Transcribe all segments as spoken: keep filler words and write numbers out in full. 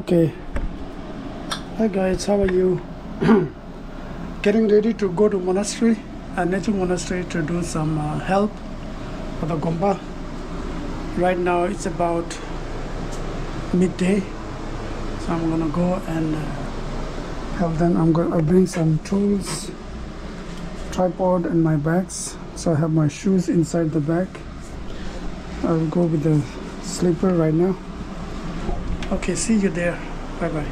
Okay. Hi guys, how are you? Getting ready to go to monastery, uh, nature monastery to do some uh, help for the Gompa. Right now it's about midday, so I'm gonna go and uh, help them. I'm gonna I bring some tools, tripod, and my bags. So I have my shoes inside the bag. I'll go with the slipper right now. Okay, see you there. Bye bye.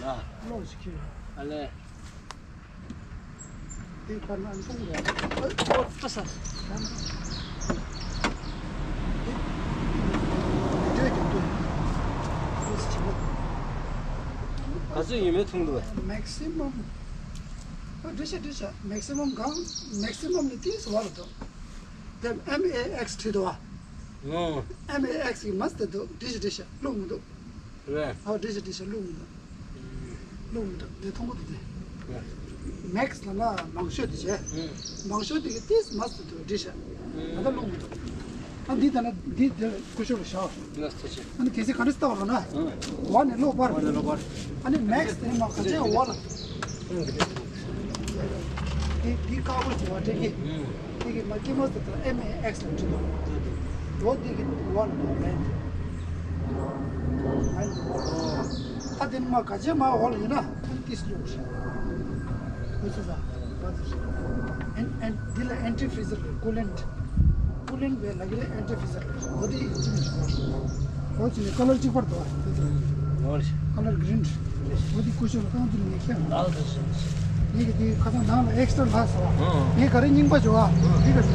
ལགས། ལགས་ཤིག་ཨ་ལས། དེ་ཁ་ན་འཐུང་རེད། ཨོ་ཙི། ག་ཚོད་ཡིན་མིན་མཐོང་འདུག་བས། maximum། ཨ་འགྲིག་ཤག་འགྲིག་ཤག maximum གང་maximum ནི་ཏིས་བར་དུ། དེ་M A X བྲིས་འདུག་བ། ཨོ། M A X གི་མ་སྟེ་འདུག་འགྲིག་ཤག་འགྲིག་ཤག་བླུག་མི་འདུག་རེད། ཨོ་འགྲིག་ཤག་འགྲིག་ཤག་བླུག་མི་འདུག་བླུག་མི་འདུག་དེ་མཐོང་གི་འདུག་དེ། རེད། max ལབ་ན་མང་ཤོས་དེ་བྱས། ཨུ། མང་ཤོས་དེ་གི་ཏིས་མ་སྟེ་འདུག་འགྲིག་ཤག་ཨུ། ད་ལྟ་བླུག་མི་འདུག་ཨ་འདི་ད་ན་འདི་དེ་ལ་ཀུ་ཤུ་ལ་བཞག་འདི་ལ་ཐུགས་རྗེ་ཆེ། ཨ་ནི་གལ་སྲིད་ག་འདྲ་ལྟ་བ་ལ་ན། ཨུ། འོག་ནས་གློག་སྤར། འོག་ནས་གློག་སྤར། ཨ་ནི་max དེ་ནི་མ་ག་ཅན་འོག་ལ། འདི་འདི་དཀར་པོ་ཅིག་བ་སྤྲད་ཀྱི། ཨུ། འདི་གི་མ་ཀི་མོ་ཟེར་ད་M A X ལ་འབྲི་དགོས། འོ་འདི་གི་འོག་ལ་འདུག་ལན། ཨ་འདི་ནི་མ་ག་ཅན་མ་འོག་ལ་ཡིན་ན་ཨ་ནི་ཏིས་བླུག་ཤག་ཨུ་ཚུགས་ས། ཨན་ཨན་འདི་ལ་antifreeze རེད། coolant coolant བའི་ལ་གི་ལ་antifreeze རེད། འོ་དེ་ཡིན་ཅི་མི་ཅི་གོ་ཨོ་ཅི་ནི་ཀ་ལར་གཅིག་པར་འདུག་ཨ། འོ་རེད། ཀ་ལར་green འོ་དེ་ཀུ་ཤུ་ལ་རྐང་དུ་ནས་ཁྱེར། ལགས་རེད་ཤག་ངེད་ཀྱི་དེ་ཁ་སང་ནང་ལ་extra ལགས་སོ། ཨང་། ངས་ག་རེ་རྙིང་པ་བྱོས་ཨ། འདི་ག་རེ།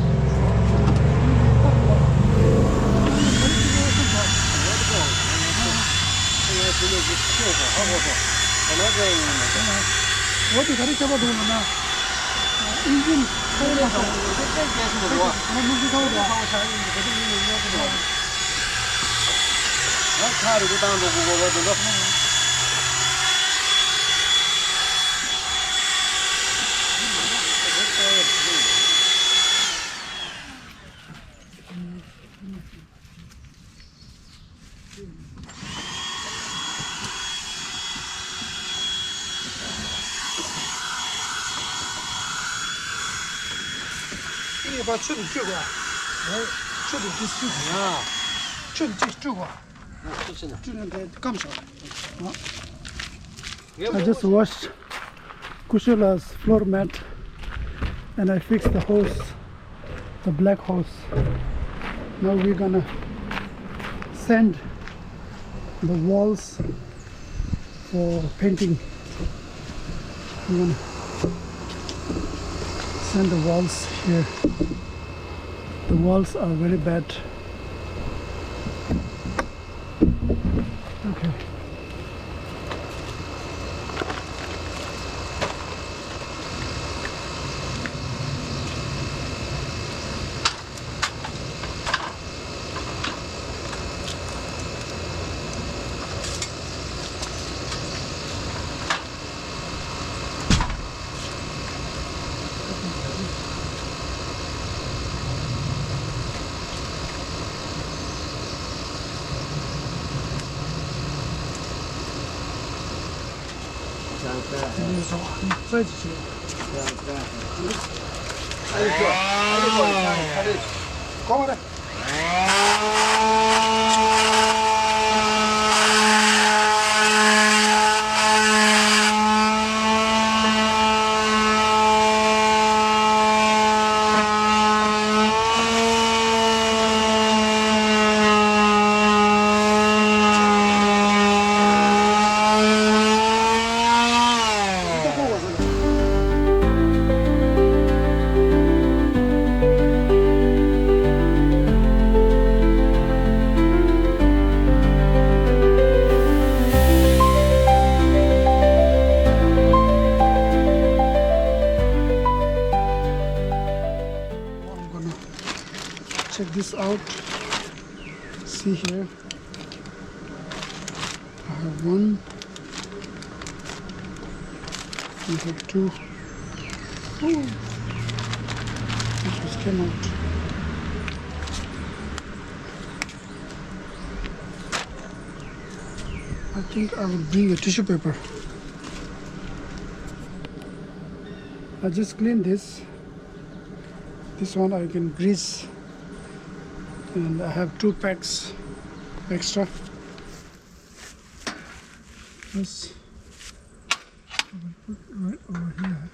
འོ་དེ་ག་རེ་ཁྱད་པར་འདུག་ལབ་ན། ཨིན་ཇིན་ཁོ་རེ་མ་ཤོར། ཨ་ནུབ་ཀྱི་ཁ་བ་འདུག་ཨ། ཁ་རེ་གོ་བཏང་འགྲོ་དགོས་པ་འདུག་ཨེ་ཕ་ཆུ་དེ་བཅུག་གོ་ཆུ་དེ་དེ་བཅུག་གོ་ཆུ་དེ་གཅིག་བཅུག་གོ་བཅུག་ནས་དེ་སྐམ་བཞག I just washed Kushala's floor mat and I fixed the hose, the black hose. Now we're gonna sand the walls for painting. We're gonna sand the walls here. The walls are very bad. Okay. See here. I have one. We have two. Oh, it just came out. I think I will bring a tissue paper. I just cleaned this. This one I can grease. And I have two packs extra. This I will put right over here.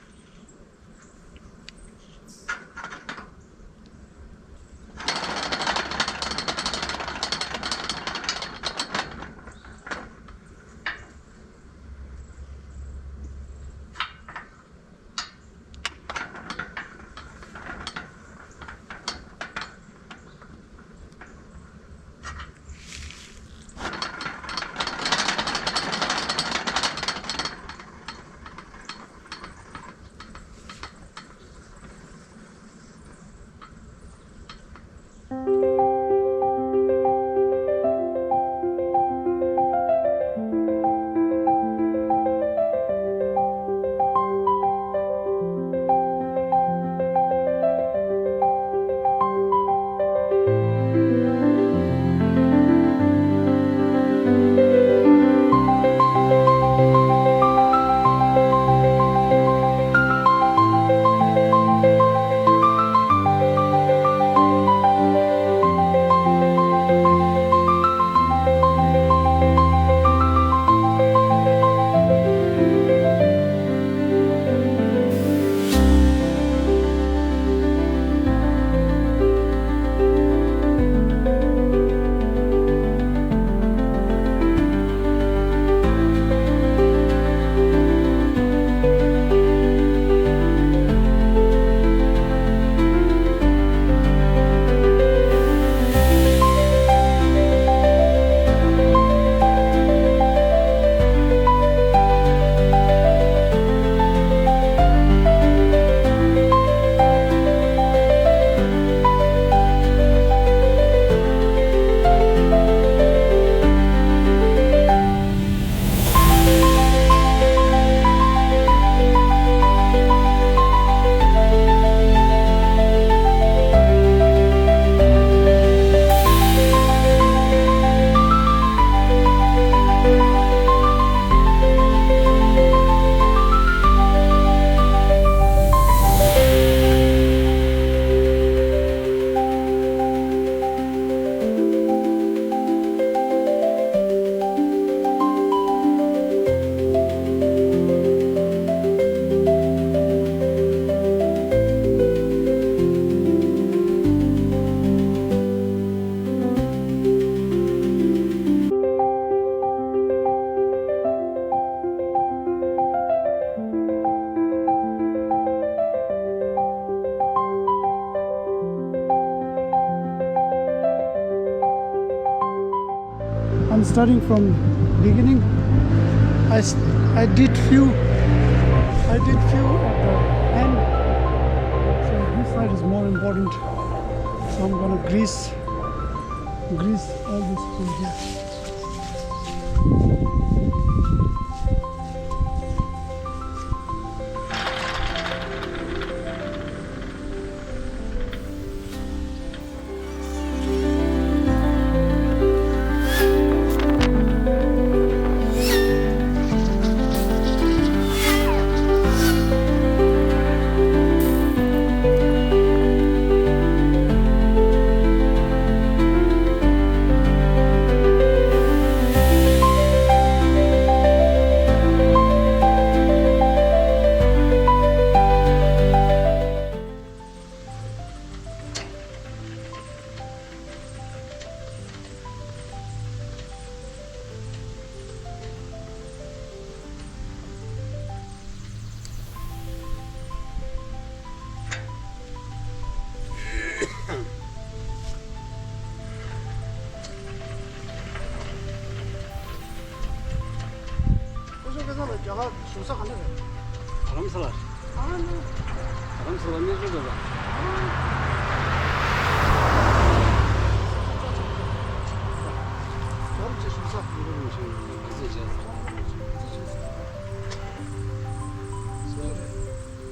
I'm starting from beginning. I, s- I did few, I did few at the end. So this side is more important. So I'm gonna grease, grease all this through here. ཁོ་ཚོ་སྐལ་བཟང་ལ་རྒྱ་གར་བཞུགས་ས་ག་ནས་རེད། རྡ་རམ་ས་ལ། ཨ་ནི། རྡ་རམ་ས་ལ་གནས་མཆོག་དགོན་པ།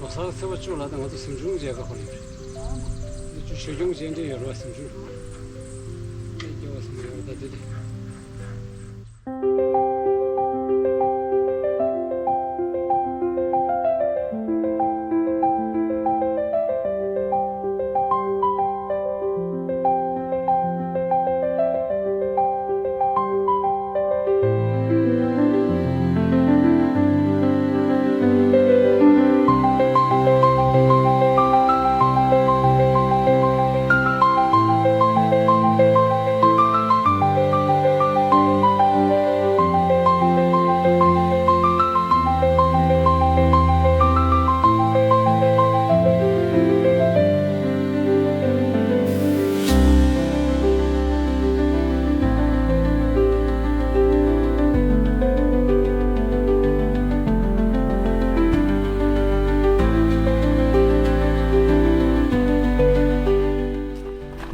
ལོ་གསར་ཚེས་པ་བཅུ་ལ་ད་ང་ཚོ་གཟིམ་ཆུང་མཇལ་ཁ་ཁོ་རེད། འདི་ཆུ་ཆོས་སྐྱོང་སྤྱན་འདྲེན་ཡོད་རེད་བ། གཟིམ་ཆུང་། འདི་སྐྱེ་བ་གསུམ་ཡོད་རེད་ད་འདི་དེ།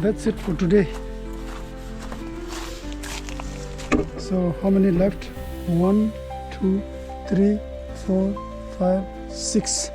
That's it for today. So, how many left? One, two, three, four, five, six.